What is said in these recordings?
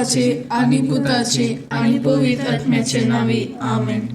बापाचे आनी पुताचे आनी पवित्र आत्म्याचे नांवी, आमेन.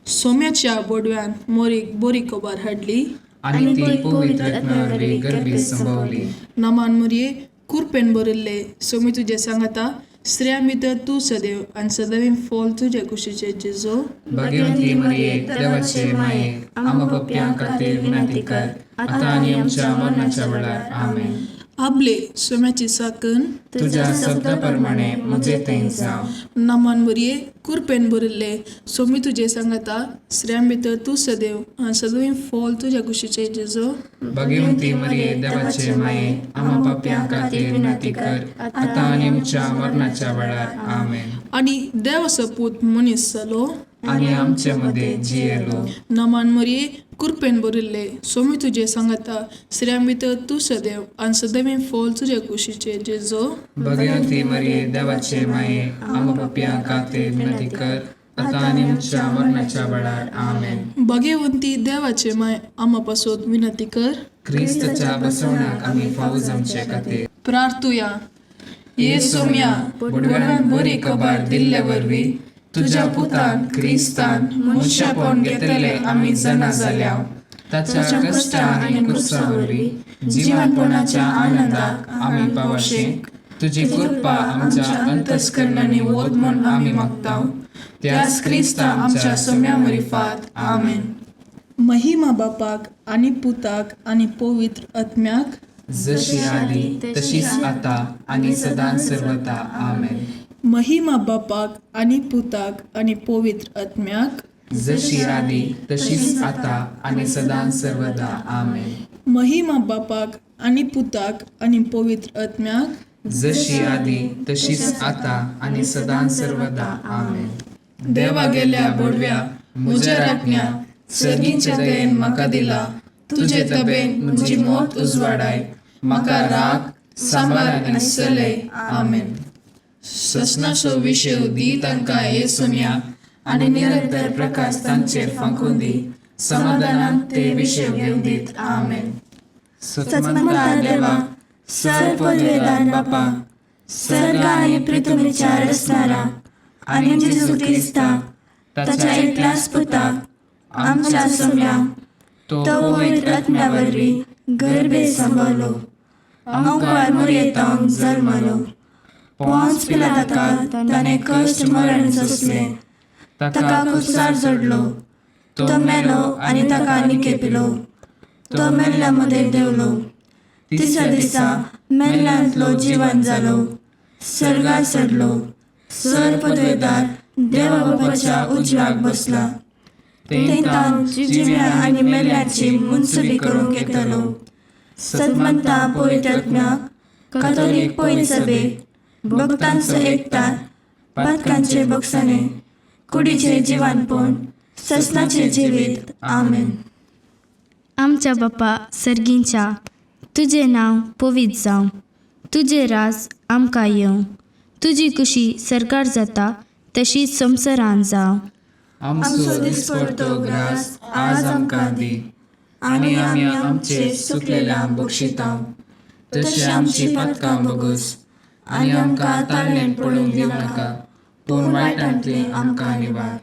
सोम्याच्या बोडव्यान मोरीक बरी खबर हाडली आनी ती पवित्र आत्म्या वरवीं गर्भीत संभवली. नमान मुरये, कुरपेन भरिल्ले, सोमी तुजें सांगाता, स्त्रियां भितर तूं सदैव आनी सदैव फॉल तुजे कुशीचे जेजो. भाग्यवंती मरिये, देवाचे माये, आम्हा पापयां खातीर विनंती कर, आतां आनी आमच्या मरणाच्या वेळार. आमेन. आबले सोम्याची साकन तुज्या शब्दा प्रमाणे म्हजे थंय जावं. नमान मुरये, कुरपेन भरिल्ले, सोमी तुजें सांगाता, स्त्रियां भितर तूं सदैव आनी सदैव फॉल तुज्या कुशीचे जेजो. भाग्यवंती मरिये, देवाचे माये, आम्हा पापयां खातीर विनंती कर, आतां आनी आमच्या मरणाच्या वेळार. आमेन. आनी देवाचो पूत मनीस जालो आनी आमचे मदें जियेलो. नमान मरिये, कुरपेन भरिल्ले, सोमी तुजें सांगाता, स्त्रियां भितर तूं सदैव आनी सदैव फॉल तुज्या कुशीचे जेजो. भाग्यवंती मरिये, देवाचे माये, आम्हा पापयां खातीर विनंती कर, आतां आनी आमच्या मरणाच्या वेळार. आमेन. भाग्यवंती देवाचे माय, आमा पासत विनंती कर क्रिस्ताच्या बसवण्याक आमी फावो जावचे खातीर. प्रार्थुया. ये सोम्या, बोडव्यान बरी खबर दिल्ले वरवीं तुज्या पुतान क्रिस्तान मनशापण घेतले आमी जाणा जाल्या. ताच्या कश्टा आनी कुर्सा वरवीं जिवनपणाच्या आनंदाक आमी पावशे. तुजी कृपा आमच्या अंतस्करणांनी वत म्हूण आमी मागता, त्याच क्रिस्ता आमच्या सोम्या मरिफात. आमेन. महिमा बापाक आनी पुताक आनी पवित्र आत्म्याक, जशी आदी तशीच आता आनी सदां सर्वता. आमेन. महिमा बापाक आनी पुताक आनी पवित्र आत्म्याक, जशी आदी तशीच आता आनी सदां सर्वदा. आमेन. महिमा बापाक आनी पुताक आनी पवित्र आत्म्याक, जशी आदी तशीच आता आनी सदां सर्वदा. आमेन. देवा गेल्या बोडव्या म्हज्या राखण्या, सर्गीच्या दयेन म्हाका दिला तुजे तबेन म्हजी मोत उजवाडाय, म्हाका राग सांबार आनी चलय. आमेन. ससनाचो विशय दी तांकां हे सोम्या, आनी निरंतर प्रकाश तांचेर फांकून दी, समाधानान ते विशय घेवन दीत. आमेन. सत्मंता देवा, सर पदवेदार बापा, सर्ग आनी पृथ्वीच्या रचणारा आनी जेजू क्रिस्ता ताच्या एकल्याच पुता आमच्या सोम्या, तो पवित्र आत्म्या वरवीं गर्भे सांबाळलो, आंकवार मुरयेतावन जल्मलो, पोंच पिलाताका ताणें कश्ट मरण सोंसलें, ताका कुसार जोडलो, तो मेलो आनी ताका निकेपिलो, तो मेल्ल्या मदें देंवलो, तिसऱ्या दिसा मेल्ल्यांतलो जिवन जालो, सर्गार चडलो, सर पदवेदार देवा बापाच्या उजव्याक बसला, थंय जिव्या आनी मेल्ल्याची मुनसुबी करूंक येतलो. सतमंता पवित्र आत्म्याक, कातोलीक पवित्र सभेक, भक्तांचो एकतार, पातकांचे बक्षाणे, कुडीचे जिवानपण, ससनाचे जिवीत. आमेन. आमच्या बापा सर्गींच्या, तुजें नांव पवित्र जावं, तुजें राज आमकां येवं, तुजी कुशी सरकार जाता तशी संवसारान जावं. आमचो दिसपडतो ग्रास आज आमकां दी, आनी आमी आमचे सुकलेल्या बक्षिता तशें आमची पातकां बगस, आनी आमकां ताळणेन पडूंक दिवं नाका, पूण वायटांतली आमकां निवार.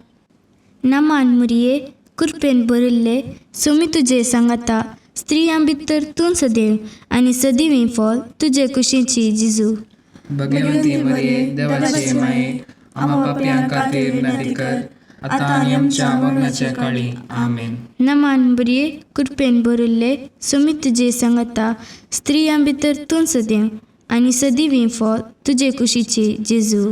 नमान मुरये, कुरपेन भरिल्ले, सोमी तुजे सांगाता, स्त्रियां भितर तूं सदैव आनी सदैव फॉल तुजे कुशीची जिजू. भगवंती मरिये, देवाचे माये, आम्हा पापयां खातीर विनंती कर, आतां आनी आमच्या मरणाच्या काळी. आमेन. नमान बरये, कृपेन भरिल्ले, सोमी तुजे सांगाता, स्त्रियां भितर तूं सदैव आनी सदैव फॉल तुजे कुशीची जेजू.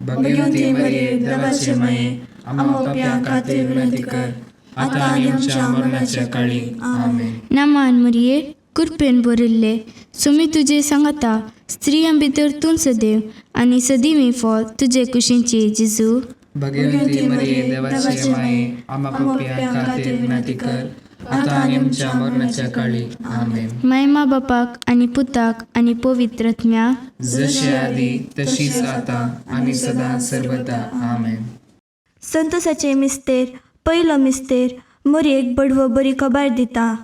भगवंती मरिये, देवाचे माये, आम्हा पापयां खातीर विनंती कर, आतां आनी आमच्या मरणाच्या काळी. आमेन. नमान मरिये, कृपेन भरिल्ले, सोमी तुजे सांगाता, स्त्रियां भितर तूं सदैव आनी सदैव फॉल तुजे कुशीची जेजू. भगवंती मरिये, देवाचे माये, आम्हा पापयां खातीर विनंती कर, आतां आनी आमच्या मरणाच्या काळी. आमेन. मायमा बापाक आनी पुताक आनी पवित्र आत्म्याक, जशी आदी तशीच आतां आनी सदां सर्वदा. आमेन. संतोषाचे मिस्तेर, पयलो मिस्तेर, मोरयेक बडवो बरी खबर दिता.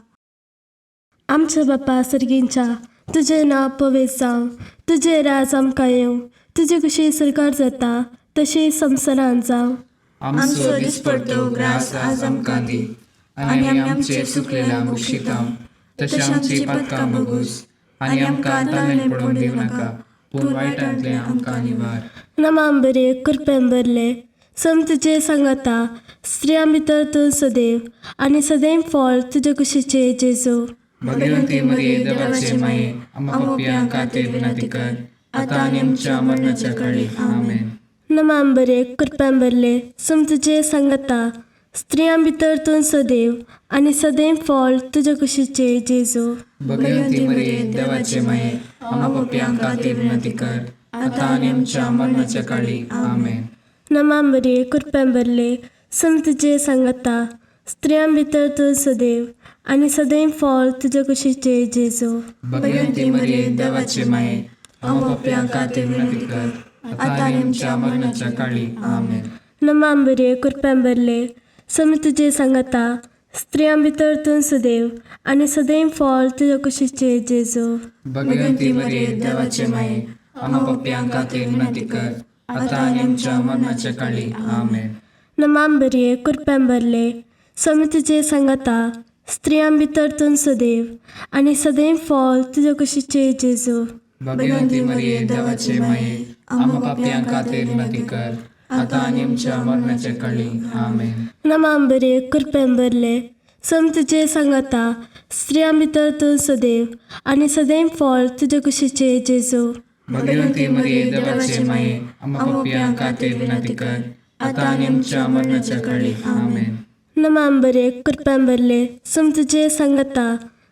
आमच्या बापा सर्गींच्या, तुजें नांव पवित्र जावं, तुजें राज आमकां येवं, तुजे कशी सरकार जाता तशें संवसारांत जावं. आमचो दिसपडतो ग्रास आज आमकां दी आनी आमी आमचे चुकलेल्या बक्षितांव तशें आमची पातकां बगूस आनी आमकां ताणें पडोवन दिवं नाका पूण वायटांतलें आमकां निवार. नमाम बरे कृपेन भरले सम तुजे सांगाता स्त्रियां भितर तूं सदैव आनी सदैव फळ तुजे कुशीचे जेजू. भगवंती मरिये देवाचे माये आम्हा पापयां खातीर विनंती कर आतां आनी आमच्या मरणाच्या काळी. आमेन. नमाम बरे कृपेन भरले सम तुजे सांगाता स्त्रियां भितर तूं सदैव आनी सदैव फळ तुजे कुशीचे जेजू. भगवंती मरिये देवाचे माये आम्हा पापयां खातीर विनंती कर आतां आनी आमच्या मरणाच्या काळी. आमेन. नमाम बरे कृपेन भरले सम तुजे सांगाता स्त्रियां भितर तूं सदैव आनी सदैव फळ तुजे कुशीचे जेजू. भगवंती मरिये देवाचे माये आम्हा पापयां खातीर विनंती कर आतां आनी आमच्या मरणाच्या काळी. आमेन. नमाम बरे कृपेन भरले सम तुजे सांगाता स्त्रियां भितर तूं सदैव आनी सदैव फळ तुजे कुशीचे जेजू. भगवंती मरिये देवाचे माये आम्हा पापयां खातीर विनंती कर आतां आनी आमच्या मरणाच्या काळी. आमेन. नमाम बरे कृपेन भरले सम तुजे सांगाता स्त्रियां भितर तूं सदैव आनी सदैव फळ तुजे कुशीचे जेजू. भगवंती मरिये देवाचे माये आम्हा पापयां खातीर विनंती कर आतां आनी आमच्या मरणाच्या काळी. आमेन. नमाम बरे कृपेन भरले सम तुजे सांगाता स्त्रियां भितर तूं सदैव आनी सदैव फळ तुजे कुशीचे जेजू. भगवंती मरिये देवाचे माये आम्हा पापयां खातीर विनंती कर आतां आनी आमच्या मरणाच्या काळी. आमेन. नमाम बरे कृपेन भरले सम तुजे सांगाता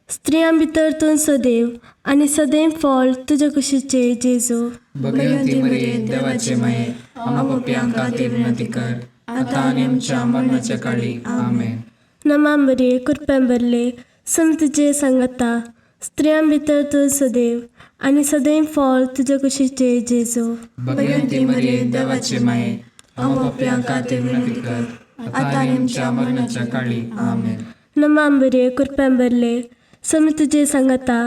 स्त्रियां भितर तूं सदैव आनी सदैव फळ तुजे कुशीचे जेजू. भगवंती मरिये देवाचे माये आम्हा पापयां खातीर विनंती कर आतां आनी आमच्या मरणाच्या काळी. आमेन. नमाम बरे कृपेन भरले सम तुजे सांगाता स्त्रियां भितर तूं सदैव आनी सदैव फळ तुजे कुशीचे जेजू. भगवंती मरिये देवाचे माये आम्हा पापयां खातीर विनंती कर आतां आनी आमच्या मरणाच्या काळी. आमेन. नमाम बरे कृपेन भरले सम तुजे सांगाता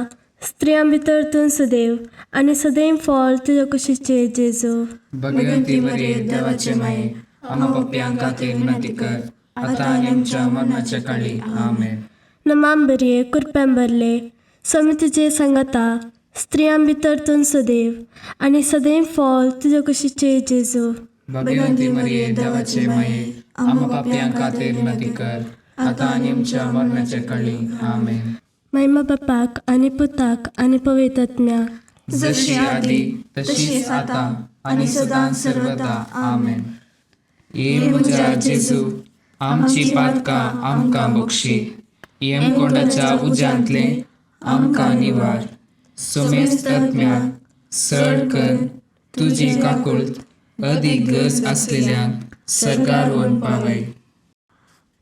स्त्रियां भितर तूं सदैव आनी सदैव फळ तुजे कुशीचे जेजू. भगवंती मरिये देवाचे माये आम्हा पापयां खातीर विनंती कर आतां आनी आमच्या मरणाच्या काळी. आमेन. नमाम बरे कृपेन भरले सम तुजे सांगाता स्त्रियां भितर तूं सदैव आनी सदैव फळ तुजे कुशीचे जेजू. भगवंती मरिये देवाचे माये आम्हा पापयां खातीर विनंती कर आतां आनी आमच्या मरणाच्या काळी. आमेन. महिमा बापाक आनी पुताक आनी पवित्र आत्म्याक, जशी आदी तशीच आतां आनी सदां सर्वदा. आमेन. ये म्हज्या जेजू आमची पातकां आमकां बक्षी यमकोंडाच्या उज्यांतलें आमकां निवार सोमेस्त आत्म्याक सड कर तुजी काकुळट अदीक गरज आसलेल्यांक सर्गार व्हरून पावय.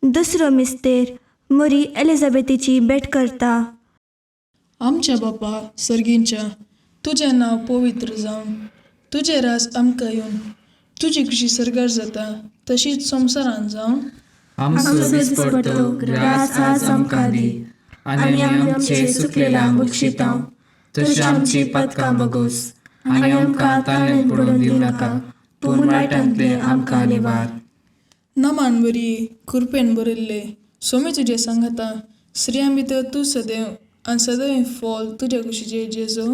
दुसरो मिस्तेर मोरी एलिझाबेथीची भेट करता. आमच्या बापा सर्गींच्या तुजें नांव पवित्र जावं, तुजें राज आमकां येवन, तुजी खुशी सर्गार जाता तशीच संवसारांत जावं. आमचो दिसपडतो ग्रास आज आमकां दी आनी आमी आमचे चुकलेल्यांक बक्षितांव तशें आमची पातकां बगोस आनी आमकां ताणें पडोवन दिवं नाका पूण वायटांतलें आमकां निवार. नमान बरी कृपेन भरिल्ले सोमी तुजें सांगाता स्त्रियां भितर तूं सदैव आनी सदैव फळ तुज्या कुशीचे जेजू.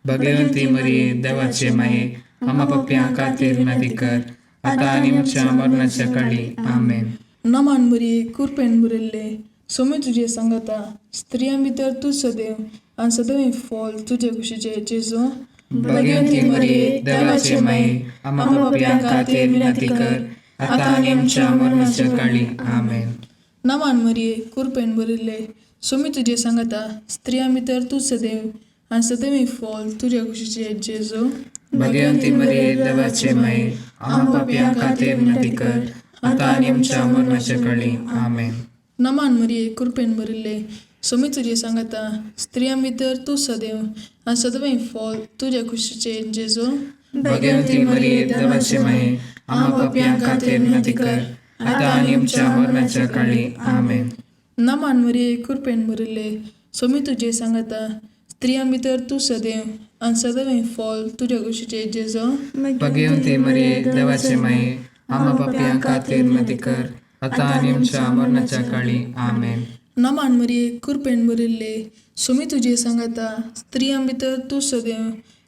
भगवंती मरिये देवाचे माये आम्हा पापयां खातीर विनंती कर आतां आनी आमच्या मरणाच्या काळी. आमेन. नमान बरी कृपेन भरिल्ले सोमी तुजें सांगाता स्त्रियां भितर तूं सदैव आनी सदैव फळ तुजे कुशीचे जेजू. भगवंती मरिये देवाचे माये आम्हा पापयां खातीर विनंती कर आतां आनी आमच्या मरणाच्या काळी. आमेन. नमान मरिये कृपेन भरिल्ले सोमी तुजें सांगाता स्त्रियां भितर तूं सदैव आनी सदैव फळ तुज्या कुशीचे जेजू. भगवंती मरिये देवाचे माये आम्हा पापयां खातीर विनंती कर आतां आनी आमच्या मरणाच्या काळी. आमेन. नमान मरिये कृपेन भरिल्ले सोमी तुजें सांगाता स्त्रियां भितर तूं सदैव आनी सदैव फळ तुज्या कुशीचे जेजू. भगवंती मरिये देवाचे माये आम्हा पापयां खातीर विनंती कर आतां आनी आमच्या मरणाच्या काळी. आमेन. नमान मरिये कृपेन भरिल्ले सोमी तुजें सांगाता स्त्रियां भितर तूं सदैव आनी सदैव फॉल तुज्या कुशीचे जेजो. भगवती मरिये, देवाचे माये, आम्हा पापयां खातीर विनंती कर, आतां आनी आमच्या मरणाच्या काळी. आमेन. नमान मरिये, कृपेन भरिल्ले, सुमी तुजे सांगाता, स्त्रियां भितर तूं सदैव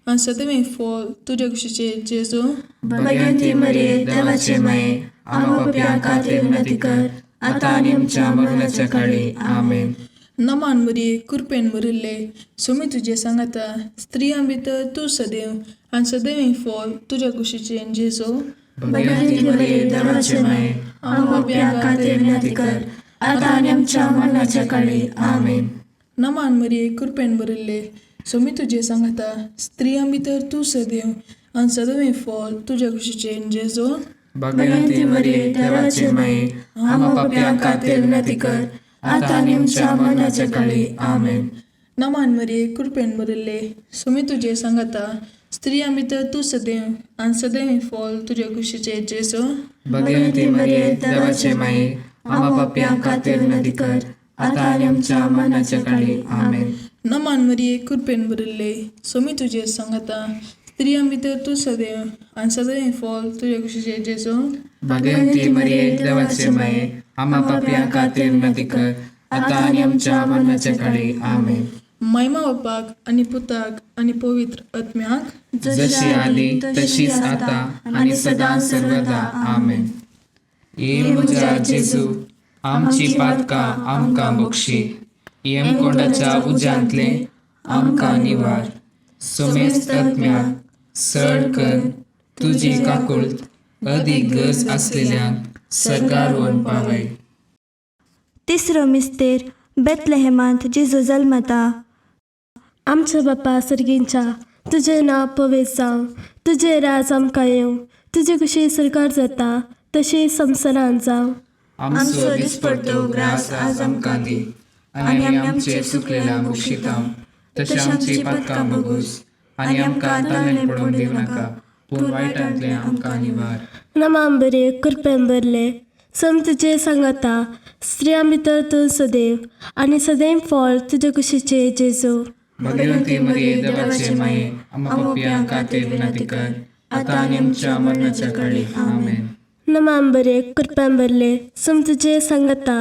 आनी सदैव फॉल तुज्या कुशीचे जेजो. भगवती मरिये, देवाचे माये, आम्हा पापयां खातीर विनंती कर, आतां आनी आमच्या मरणाच्या काळी. आमेन. नमान मरिये, कृपेन भरिल्ले, सुमी तुजे सांगाता, स्त्रियां भितर तूं सदैव आनी सदैव फॉल तुज्या कुशीचे जेजो. भगवती मरिये, देवाचे माये, आम्हा पापयां खातीर विनंती कर, आतां आनी आमच्या मरणाच्या काळी. आमेन. नमान मरिये, कृपेन भरिल्ले, सुमी तुजे सांगाता, स्त्रियां भितर तूं सदैव आनी सदैव फॉल तुज्या कुशीचे जेजो. भगवती मरिये, देवाचे माये, आम्हा पापयां खातीर विनंती कर, आतां आनी आमच्या मरणाच्या काळी. आमेन. नमान मरिये, कृपेन भरिल्ले, सुमी तुजे सांगाता, स्त्रियां भितर तूं सदैव आनी सदैव फॉल तुज्या कुशीचे जेजो. भगवती मरिये, देवाचे माये, आम्हा पापयां खातीर विनंती कर, आतां आनी आमच्या मरणाच्या काळी. आमेन. नमान मरिये, कृपेन भरिल्ले, सुमी तुजे सांगाता, स्त्रियां भितर तूं सदैव आनी सदैव फॉल तुज्या कुशीचे जेजो. भगवती मरिये, देवाचे माये, आम्हा पापयां खातीर विनंती कर, आतां आनी आमच्या मरणाच्या काळी. आमेन. महिमा बापाक आनी पुताक आनी पवित्र आत्म्याक, जशी आदी तशीच आता आनी सदां सर्वदा. आमेन. ये म्हज्या जेजू, आमची पातकां आमकां बक्षी, यमकोंडाच्या उज्यांतले आमकां निवार, सोमेस्त आत्म्याक सड कर तुजी काकुळट अदीक गरज आसलेल्यांक सर्गार व्हरून पावय. तिसरो मिस्तेर बेतलेहेमांत जेजू जल्मता. आमच्या बापा सर्गींच्या, तुजें नांव पवित्र जावं, तुजें राज आमकां येवं, तुजी कुशी सरकार जाता तशी संवसारांत जावं. आमचो दिसपडतो ग्रास आज आमकां दी, आनी आमी आमचे चुकलेल्या बक्षिता तशें आमची पातकां बगूस, आनी आमकां ताणें पडोवंक दिवं नाका, पूण वायटांतलें आमकां निवार. नमाम बरे, कृपेन भरले, सम तुजे सांगाता, स्त्रियां भितर तूं सदैव आनी सदैव फळ तुजे कुशीचे जेजू. भगवती मरिये, देवाचे माये, आम्हा पापयां खातीर विनंती कर, आतां आनी आमच्या मरणाच्या काळी. आमेन. नमाम बरे, कृपेन भरले, सम तुजे सांगाता,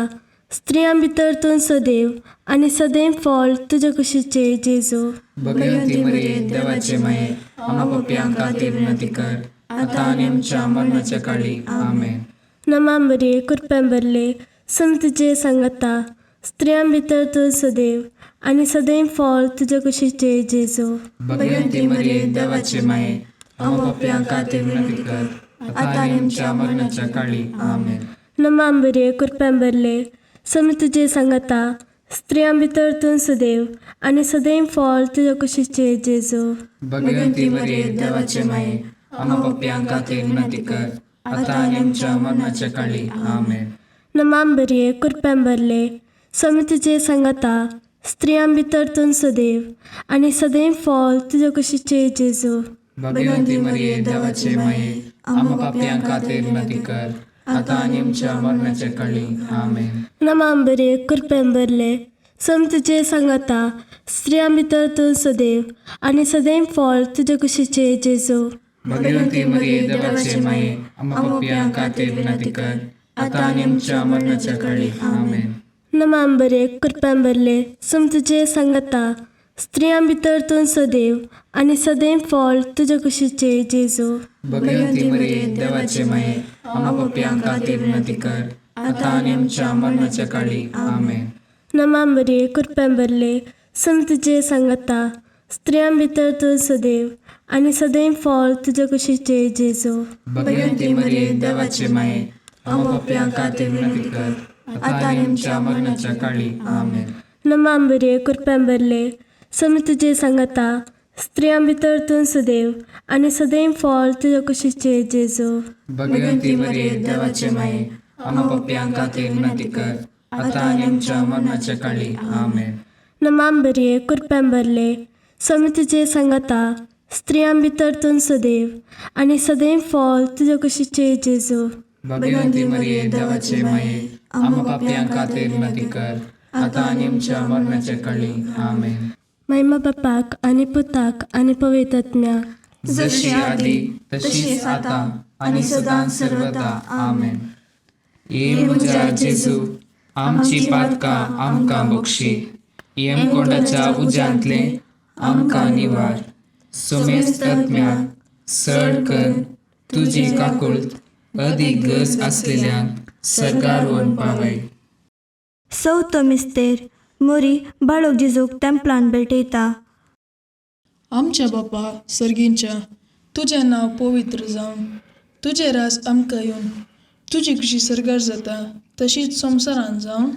स्त्रियां भितर तूं सदैव आनी सदैव फळ तुजे कुशीचे जेजू. भगवती मरिये, देवाचे माये, आम्हा पापयां खातीर विनंती कर, आतां आनी आमच्या मरणाच्या काळी. आमेन. नमाम बरे, कृपेन भरले, सम तुजे सांगाता, स्त्रियां भितर तूं सदैव आनी सदैव फळ तुजे कुशीचे जेजू. भगवती मरिये, देवाचे माये, आम्हा पापयां खातीर विनंती कर, आतां आनी आमच्या मरणाच्या काळी. आमेन. नमाम बरे, कृपेन भरले, सम तुजे सांगाता, स्त्रियां भितर तूं सदैव आनी सदैव फळ तुजे कुशीचे जेजू. भगवती मरिये, देवाचे माये, आम्हा पापयां खातीर विनंती कर, आतां आनी आमच्या मरणाच्या काळी. आमेन. नमाम बरे, कृपेन भरले, सम तुजे सांगाता, स्त्रियां भितर तूं सदैव आनी सदैव फळ तुजे कुशीचे जेजू. भगवती मरिये, देवाचे माये, आम्हा पापयां खातीर विनंती कर, आतां आनी आमच्या मरणाच्या काळी. आमेन. नमाम बरे, कृपेन भरले, सम तुजे सांगाता, स्त्रियां भितर तूं सदैव आनी सदैव फळ तुजे कुशीचे जेजू. भगवती मरिये, देवाचे माये, आम्हा पापयां खातीर विनंती कर, आतां आनी आमच्या मरणाच्या काळी. आमेन. नमाम बरे, कृपेन भरले, सम तुजे सांगाता, स्त्रियां भितर तूं सदैव आनी सदैव फळ तुजे कुशीचे जेजू. भगवती मरिये, देवाचे माये, आम्हा पापयां खातीर विनंती कर, आतां आनी आमच्या मरणाच्या काळी. आमेन. नमाम बरे, कृपेन भरले, सम तुजे सांगाता, स्त्रियां भितर तूं सदैव आनी सदैव फळ तुजे कुशीचे जेजू. भगवती मरिये, देवाचे माये, आम्हा पापयां खातीर विनंती कर, आतां आनी आमच्या मरणाच्या काळी. आमेन. नमाम बरे, कृपेन भरले, सम तुजे सांगाता, स्त्रियां भितर तूं सदैव आनी सदैव फळ तुजे कुशीचे जेजू. भगवती मरिये, देवाचे माये, आम्हा पापयां खातीर विनंती कर, आतां आनी आमच्या मरणाच्या काळी. आमेन. नमाम बरे, कृपेन भरले, सम तुजे सांगाता, स्त्रियां भितर तूं सदैव आनी सदैव फळ तुजे कुशीचे जेजू. भगवती मरिये, देवाचे माये, आम्हा पापयां खातीर विनंती कर, आतां आनी आमच्या मरणाच्या काळी. आमेन. महिमा बापाक आनी पुताक आनी पवित्र आत्म्याक. जशी आदी तशीच आता आनी सदां सर्वदा. आमेन. ये म्हज्या जेजू, आमची पातकां आमकां बक्षी, यमकोंडाच्या उज्यांतले आमकां निवार, सुमेस्त आत्म्याक सड कर तुजी काकुळट अदीक गरज आसलेल्यांक सरकार व्हरून पावय. चवथो मिस्तेर मोरी बाळक जेजूक तेंपलान भेटयता. आमच्या बापा सर्गींच्या, तुजें नांव पवित्र जावं, तुजें राज आमकां येवन, तुजी खुशी सर्गार जाता तशीच संवसारान जावं.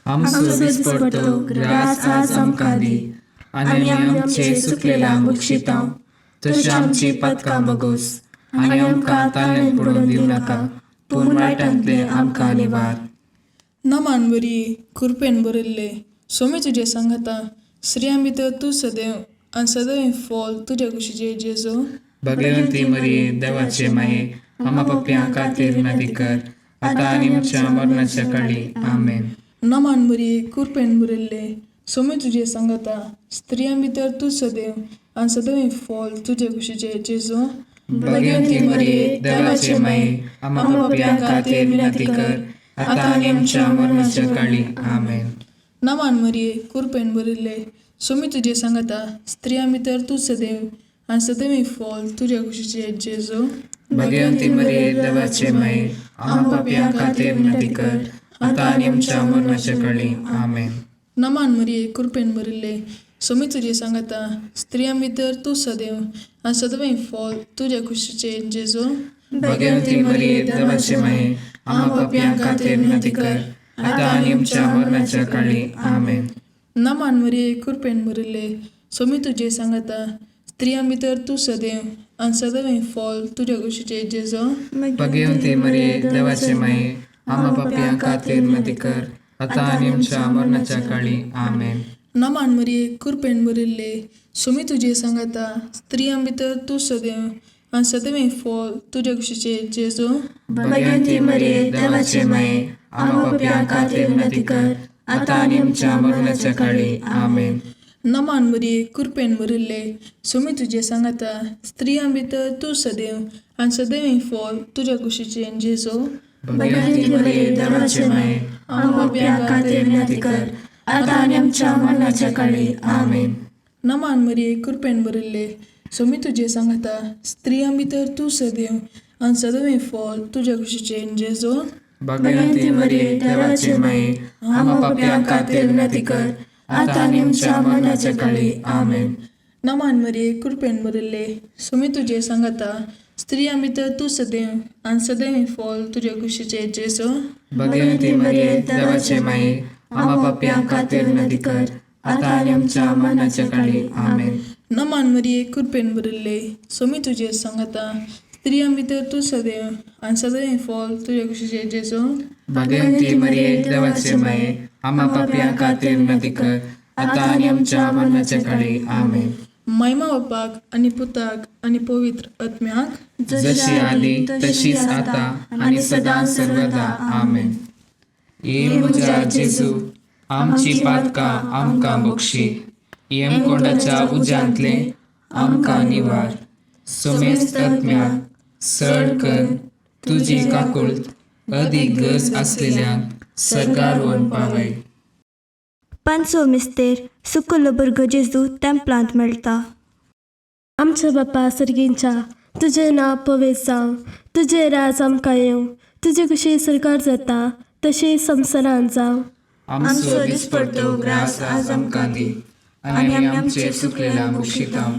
आमचो दिसपडतो ग्रास आज आमकां दी आनी आमी आमचे चुकलेल्यांक बक्षिता तशी आमची पातकां बगोस आनी आमकां ताळ्यांत पडून दिवं नाका, पूण वायटांतले आमकां निवार. नमान बरी कृपेन भरिल्ले, सोमी तुजें सांगाता, स्त्रियां भितर तूं सदैव आनी सदैव फॉल तुज्या कुशीचे जेजू. भगवंती मरिये, देवाचे माये, आमा पापयां खातीर विनंती कर, आतां आनी आमच्या मरणाच्या काळी. आमेन. नमान बरी कृपेन भरिल्ले, सोमी तुजें सांगाता, स्त्रियां भितर तूं सदैव आनी सदैव फॉल तुज्या कुशीचे जेजू. भगवंती मरिये, देवाचे माये, आमा पापयां खातीर विनंती कर, आतां आनी आमच्या मरणाच्या काळी. आमेन. नमान मरिये कृपेन भरिल्ले, सोमी तुजें सांगाता, स्त्रियां भितर तूं सदैव आनी सदैव फॉल तुज्या कुशीचे जेजू. भगवंती मरिये, देवाचे माये, आमा पापयां खातीर विनंती कर, आतां आनी आमच्या मरणाच्या काळी. आमेन. नमान मरिये कृपेन भरिल्ले, सोमी तुजें सांगाता, स्त्रियां भितर तूं सदैव आनी सदैव फॉल तुज्या कुशीचे जेजू. भगवंती मरिये, देवाचे माये, आमा पापयां खातीर विनंती कर, आतां आनी आमच्या मरणाच्या काळी. आमेन. नमान मरिये कृपेन भरिल्ले, सोमी तुजें सांगाता, स्त्रियां भितर तूं सदैव आनी सदैव फॉल तुज्या कुशीचे जेजू. भगवंती मरिये, देवाचे माये, आमा पापयां खातीर विनंती कर, आतां आनी आमच्या मरणाच्या काळी. आमेन. नमान मरिये कृपेन भरिल्ले, सोमी तुजें सांगाता, स्त्रियां भितर तूं सदैव आनी सदैव फॉल तुज्या कुशीचे जेजू. भगवंती मरिये, देवाचे माये, आमा पापयां खातीर विनंती कर, आतां आनी आमच्या मरणाच्या काळी. आमेन. नमान मरिये कृपेन भरिल्ले, सोमी तुजें सांगाता, स्त्रियां भितर तूं सदैव आनी सदैव फॉल तुज्या कुशीचे जेजू. भगवंती मरिये, देवाचे माये, आमा पापयां खातीर विनंती कर, आतां आनी आमच्या मरणाच्या काळी. आमेन. नमान मरिये कृपेन भरिल्ले, सोमी तुजें सांगाता, स्त्रियां भितर तूं सदैव आनी सदैव फॉल तुज्या कुशीचे जेजू. भगवंती मरिये, देवाचे माये, आमा पापयां खातीर विनंती कर, आतां आनी आमच्या मरणाच्या काळी. आमेन. नमान मरिये कृपेन भरिल्ले, सोमी तुजें सांगाता, स्त्रियां भितर तूं सदैव आनी सदैव फॉल तुज्या कुशीचे जेजू. भगवंती मरिये, देवाचे माये, आमा पापयां खातीर विनंती कर, आतां आनी आमच्या मरणाच्या काळी. आमेन. नमान मरिये कृपेन भरिल्ले, सोमी तुजें सांगाता, स्त्रियां भितर तूं सदैव आनी सदैव फॉल तुज्या कुशीचे जेजू. भगवंती मरिये, देवाचे माये, आमा पापयां खातीर विनंती कर, आतां आनी आमच्या मरणाच्या काळी. आमेन. महिमा बापाक आनी पुताक आनी पवित्र आत्म्याक, जशी आदी तशीच आता आनी सदां सर्वदा. आमेन. ये म्हज्या जेजू, आमची पातकां आमकां बक्षी, यमकोंडाच्या उज्यांतले आमकां निवार, सुमेस्त आत्म्याक सड कर तुजी काकुळट अदीक गरज आसलेल्यांक सर्गार व्हरून पावय. पांचवो मिस्तेर सुकुल्लो भुरगो जेजू तेंपलांत मेळटा. आमच्या बापा सर्गींच्या, तुजें नांव पवित्र जावं, तुजें राज आमकां येवं, तुजी कशी सरकार जाता तशी संवसारांत जावं. आमचो दिसपडतो ग्रास आज आमकां दी आनी आमी आमचे चुकलेल्या बक्षिता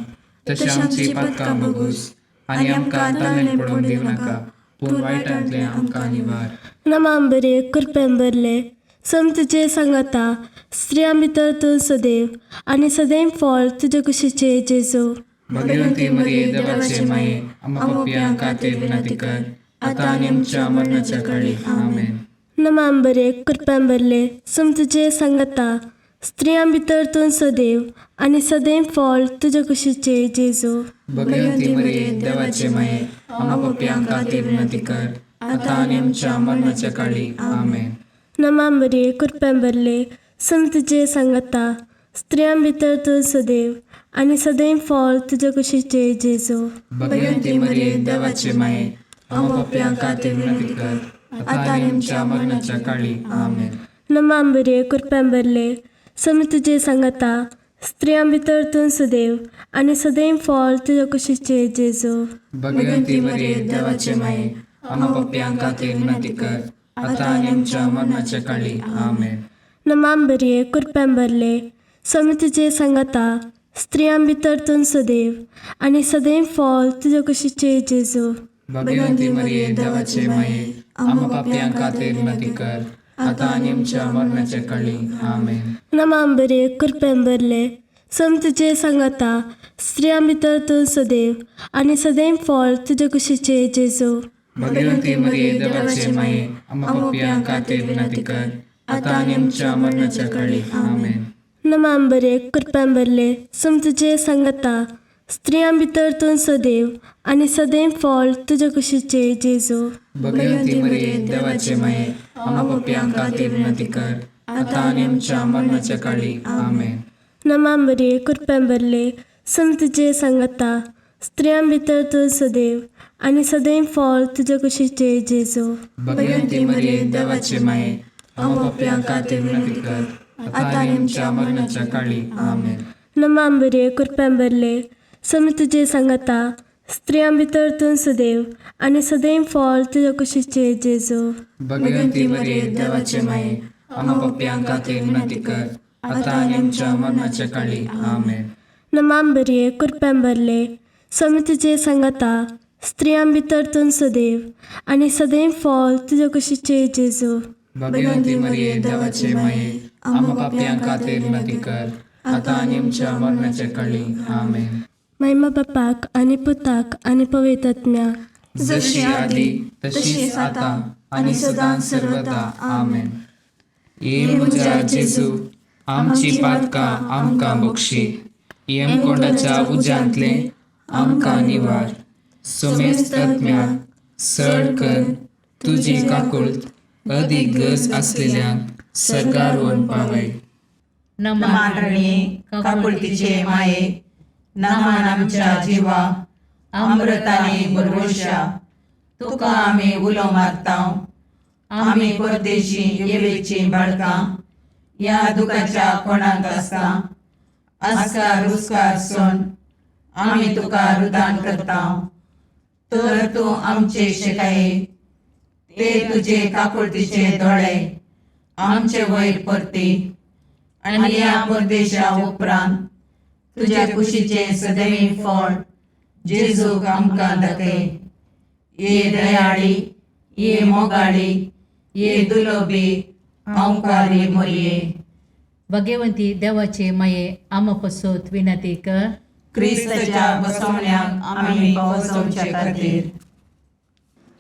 तशें आमची पातकां बगूस आनी आमकां ताणें पडून दिवं नाका, पूण वायटांतलें आमकां निवार. नमाम बरे कृपेन भरले, सम तुजे सांगाता, स्त्रियां भितर तूं सदैव आनी सदैव फळ तुजे कुशीचे जेजू. भगवंती मरिये, देवाचे माये, आम्हा पापयां खातीर विनंती कर, आतां आनी आमच्या मरणाच्या काळी. आमेन. नमाम बरे कृपेन भरले, सम तुजे सांगाता, स्त्रियां भितर तूं सदैव आनी सदैव फळ तुजे कुशीचे जेजू. भगवंती मरिये, देवाचे माये, आम्हा पापयां खातीर विनंती कर, आतां आनी आमच्या मरणाच्या काळी. आमेन. नमाम बरे कृपेन भरले, सम तुजे सांगाता, स्त्रियां भितर तूं सदैव आनी सदैव फळ तुजे कुशीचे जेजू. भगवंती मरिये, देवाचे माये, आम्हा पापयां खातीर विनंती कर, आता आनी आमच्या मरणाच्या काळी. आमेन. नमा मरिये, कृपेन भरले, स्वामी तुजे सांगाता, स्त्रियां भितर तूं सदैव आनी सदैव फळ तुजे कुशीचे जेजू. भगवंती मरिये, देवाचे माये, आम्हा पापयां खातीर विनंती कर, आता आनी आमच्या मरणाच्या काळी. आमेन. नमा मरिये, कृपेन भरले, स्वामी तुजे सांगाता, स्त्रियां भितर तूं सदैव आनी सदैव फळ तुजे कुशीचे जेजू. भगवंती मरिये, देवाचे माये, आम्हा पापयां खातीर विनंती कर, आता आनी आमच्या मरणाच्या काळी. आमेन. नमा मरिये, कृपेन भरले, स्वामी तुजे सांगाता, स्त्रियां भितर तूं सदैव आनी सदैव फळ तुजे कुशीचे जेजू. भगवंती मरिये, देवाचे माये, आम्हा पापयां खातीर विनंती कर, आता आनी आमच्या मरणाच्या काळी. आमेन. नमा मरिये, कृपेन भरले, स्वामी तुजे सांगाता, स्त्रियां भितर तूं सदैव आनी सदैव फळ तुजे कुशीचे जेजू. भगवंती मरिये, देवाचे माये, आम्हा पापयां खातीर विनंती कर, आता आनी आमच्या मरणाच्या काळी. आमेन. नमा मरिये, कृपेन भरले, स्वामी तुजे सांगाता, स्त्रियां भितर तूं सदैव आनी सदैव फळ तुजे कुशीचे जेजू. भगवंती मरिये, देवाचे माये, आम्हा पापयां खातीर विनंती कर, आता आनी आमच्या मरणाच्या काळी. आमेन. नमा मरिये, कृपेन भरले, स्वामी तुजे सांगाता, स्त्रियां भितर तूं सदैव आनी सदैव फळ तुजे कुशीचे जेजू. भगवंती मरिये, देवाचे माये, आम्हा पापयां खातीर विनंती कर, आता आनी आमच्या मरणाच्या काळी. आमेन. नमा मरिये, कृपेन भरले, स्वामी तुजे सांगाता, स्त्रियां भितर तूं सदैव आनी सदैव फळ तुजे कुशीचे जेजू. भगवंती मरिये, देवाचे माये, आम्हा पापयां खातीर विनंती कर, आता आनी आमच्या मरणाच्या काळी. आमेन. महिमा बापाक आनी पुताक आनी पवित्र आत्म्याक, जशी आदी तशीच आता आणि सदां सर्वदा. आमेन. ये म्हज्या जेजू, आमची पातकां आमकां बक्षी, येमकोंडाच्या उज्यांतले आमकां निवार, सोमेस्त आत्म्याक सड कर तुजी काकुळत अदीक गरज आसलेल्यांक सर्गार व्हरून पावय. नमान रणये, काकुळतीचे माये, नमान आमच्या जिवा, अमृताने बरवशा, तुका आमी उलो मारता. आमी परदेशी येवेची बाळकां ह्या दुखाच्या कोणाक आसता आस्कार रुस्कार सोन आमी तुका रुदान करता. तर तूं आमचे शेकाये ते तुजे काकुळतीचे दोळे आमचे वयर परती आनी ह्या परदेशा उपरांत तुज्या कुशीचें सदैव फळ जेजूक आमकां दाखय. ये दयाळी, ये मोगाळी, ये दुलोबी हांवकारी मोरये. भगवंती देवाचे माये, आम्हा पसत विनंती कर. क्रिस्ताच्या बसवण्याक आमी पावसवचे खातीर.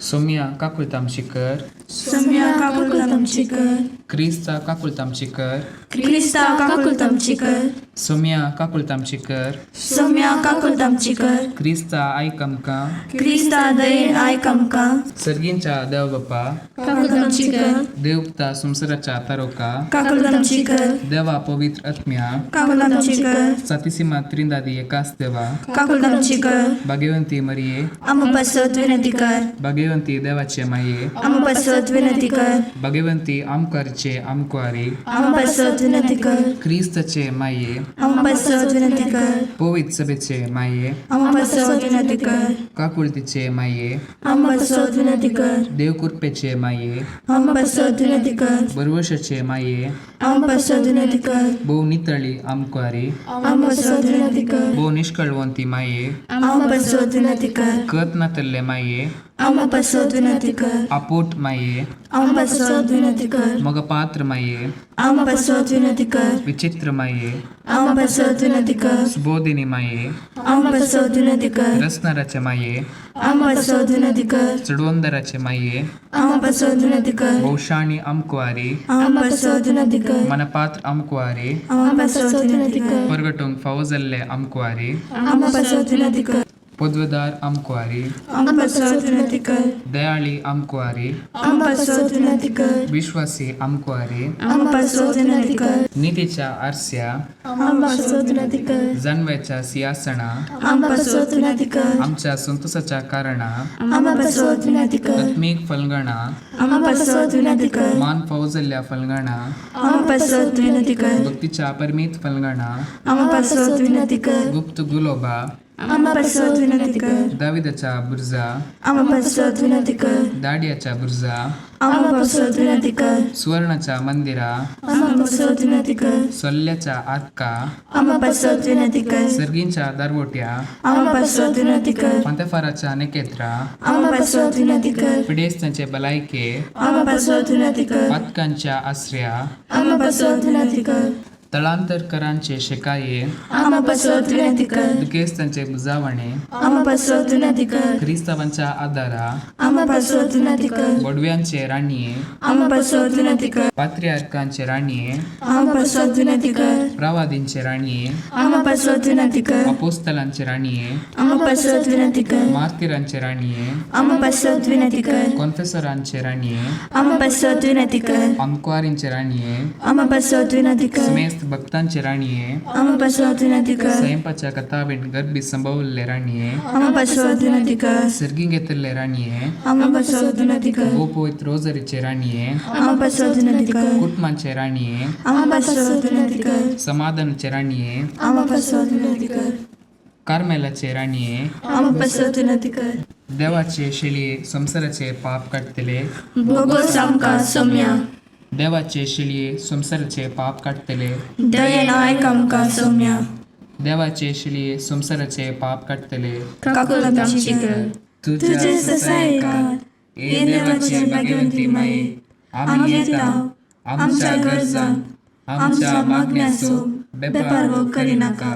सोम्या काकुळतामशी कर. सोम्या काकुळतामची कर. क्रिस्ता काकुळतामशी कर. क्रिस्ता काकुळतामची कर. सोम्या काकुळतामशी कर. सोम्या काकुळतामची कर. क्रिस्ता आयक आमकां. क्रिस्ता दयेन आयक आमकां. सर्गींच्या देव बापा, काकुळतामची कर. देवता संवसाराच्या तारोका, काकुळतामची कर. देवा पवित्र आत्म्या, काकुळतामची कर. सातीसीमा त्रिंदादी एकाच देवा, काकुळतामची कर. भाग्यवंती मरिये, आम्हा पासत विनंती कर. भाग्यवंती देवाचे माये, आम्हा पासत विनंती कर. भाग्यवंती आमकारचे आमकुवारी, आम्हा पासत विनंती कर. क्रिस्ताचे माये, आम्हा पासत विनंती कर. पवित्र सभेचे माये, आम्हा पासत विनंती कर. काकुळतीचे माये, आम्हा पासत विनंती कर. देवकृपेचे माये, आम्हा पासत विनंती कर. बरवशाचे माये, आम्हा पासत विनंती कर. भोव नितळी आमकुवारी, आम्हा पासत विनंती कर. भोव निष्कळवंती माये, आम्हा पासत विनंती कर. कत नातल्ले माये, आम्हा पासत विनंती कर. आपोट माये, आम्हा पासत विनंती कर. मगपात्र माये, आम्हा पासत विनंती कर. विचित्र माये, आम्हा पासत विनंती कर. सुबोधिनी माये, आम्हा पासत विनंती कर. रसनाराचे माये, आम्हा पासत विनंती कर. चडवंदराचे माये, आम्हा पासत विनंती कर. भोवशाणी आमकुवारी, आम्हा पासत विनंती कर. मनपात्र आमकुवारी, आम्हा पासत विनंती कर. परगटूंक फावो जाल्ले आमकुवारी, आम्हा पासत विनंती कर. पदवेदार आमकुवारी, आमकां पासत विनंती कर. दयाळी आमकुवारी, आमकां पासत विनंती कर. विश्वासी आमकुवारी, आमकां पासत विनंती कर. नितीच्या आरस्या, आमकां पासत विनंती कर. जानव्याच्या सिंहासना, आमकां पासत विनंती कर. आमच्या संतोषाच्या कारणा, आमकां पासत विनंती कर. आत्मीक फलगणा, आमकां पासत विनंती कर. मान फौजल्ल्या फलगणा, आमकां पासत विनंती कर. भक्तीच्या परमीत फलगणा, आमकां पासत विनंती कर. गुप्त गुलोबा, आमकां पासत विनंती कर. दाविदाच्या बुर्जा, आमकां पासत विनंती कर. दाडियाच्या बुर्जा, आमकां पासत विनंती कर. सुवर्णाच्या मंदिरा, आमकां पासत विनंती कर. सोल्ल्याच्या आतका, आमकां पासत विनंती कर. सर्गींच्या दारवोट्या, आमकां पासत विनंती कर. पंतेफाराच्या नेकेत्रा, आमकां पासत विनंती कर. पिडेस्तांचे भलायके, आमकां पासत विनंती कर. पातकांच्या आसऱ्या, आमकां पासत विनंती कर. तळांतरकरांचे शेकाये, आमकां पासत विनंती कर. दुखेस्तांचे बुजावणे, आमकां पासत विनंती कर. क्रिस्तावांच्या आदारा, आमकां पासत विनंती कर. बोडव्यांचे राणये, आमकां पासत विनंती कर. पात्रियार्कांचे राणये, आमकां पासत विनंती कर. प्रवादींचे राणये, आमकां पासत विनंती कर. अपोस्तलांचे राणये, आमकां पासत विनंती कर. मार्तिरांचे राणये, आमकां पासत विनंती कर. कॉन्फेसरांचे राणये, आमकां पासत विनंती कर. अंकवारींचे राणये, आमकां पासत विनंती कर. समेस्त भक्तांचे राणये, आमकां पासत विनंती कर. स्वयंपाच्या कथावीण गर्भी संभवल्ले राणये, आमकां पासत विनंती कर. सर्गी घेतिल्ले राणये, आमकां पासत विनंती कर. गोपवित रोजरीचे राणये, आमकां पासत विनंती कर. कुटुंबाचे राणये, आमकां पासत विनंती कर. समाधानाचे राणये, आमकां पासत विनंती कर. कार्मेलाचे राणये, आमकां पासत विनंती कर. देवाचे शेळये संवसाराचे पाप काडटले, बोगोस आमकां सोम्या. देवाचे शेळये संवसाराचे पाप काडटले, दयेन आयक आमकां सोम्या. देवाचे शेळये संवसाराचे पाप काडटले, काकुळट आमची कर. तुझे ससायकार हे देवाचे भाग्यवंती माये, आमी येता आमच्या गरजांक आमच्या मागण्याचो बेपारवो करिनाका,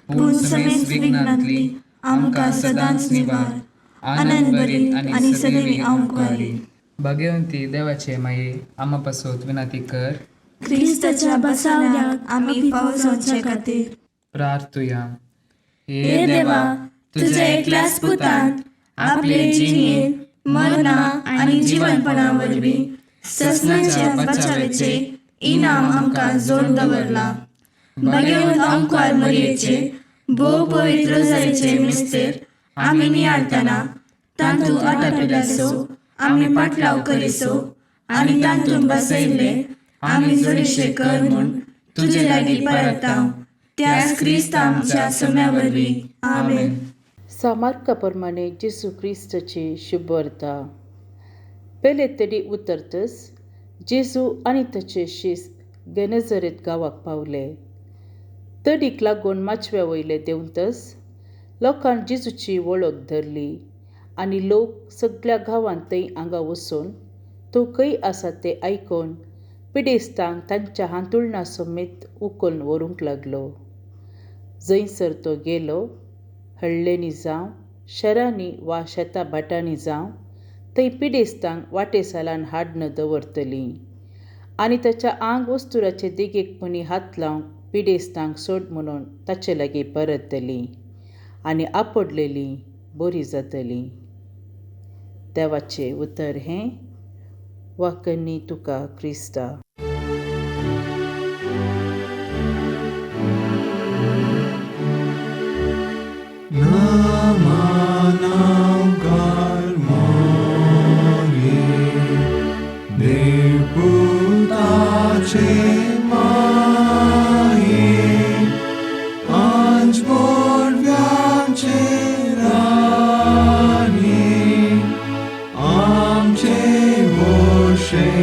पूण समेस्त विघ्नांतली आमकां सदांच निवार, आनंद भरीत आनी सदैवी आमकुवारी. भाग्यवंती देवाचे माये, आमा पासत विनंती कर. क्रिस्ताच्या बसावण्याक आमी फावो जावचे खातीर. प्रार्थुया. हे देवा, तुझ्या एकल्याच पुतान आपले जिणेन मरणा आनी जिवनपणा वरवीं ससनाच्या बचावेचे इनाम आमकां जोड दवरला. भाग्यवंत आमकार मरयेचे भोव पवित्र रोजारीचे मिस्तेर आमी नियाळतना तांतूत आटापिल्याचो आमी पाटलाव करिसो आनी तांतूत बसयल्ले आमी जोडीशे कर म्हूण तुजे लागीं परताव त्याच क्रिस्त आमच्या सोम्या वरवीं. आमेन. सामार्का प्रमाणे जेजू क्रिस्ताची शुभवार्ता. पेले तडी उतरतच जेजू आनी ताचे शीस गेनेझरेत गांवाक पावले. तडीक लागून माचव्या वयले देंवतच लोकान जेजूची वळख धरली आनी लोक सगळ्या गांवांत थंय हांगा वचून तो खंय आसा तें आयकून पिडेस्तांक तांच्या हांतुळणा समेत उखलून व्हरूंक लागलो. जंयसर तो गेलो, हळ्ळेंनी जावं, शरांनी वा शेता भाटांनी जावं, थंय पिडेस्तांक वाटेसालान हाडून दवरतलीं आनी ताच्या आंग वस्तुराचे देगेक मनी हात लावंक पिडेस्तांक सोड म्हणून ताचे लागीं परतलीं आनी आपडलेलीं बरीं जातलीं. देवाचें उतर हें. वाकन्नी तुका क्रिस्ता. आमचे वोशेकार.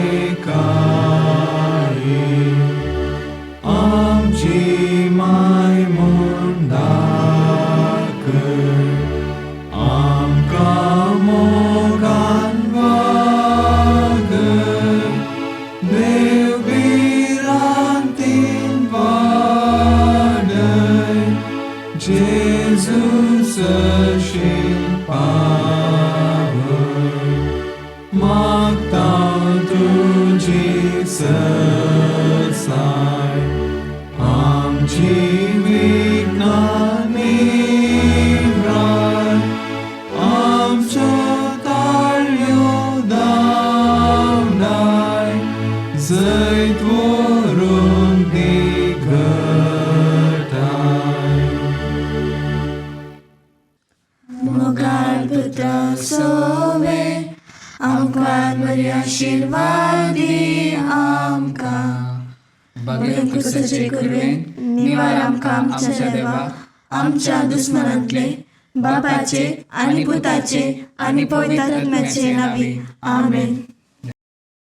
मोगाळ पुता सोवे आमकां बरी आशिर्वाद दी आमकां. बगेर क्रिस्ताचे कुरवेन निवार आमकां आमच्या देवा आमच्या दुस्मनांतले, बापाचे आनी पुताचे आनी पवित्र आत्म्याचे नांवी. आमेन.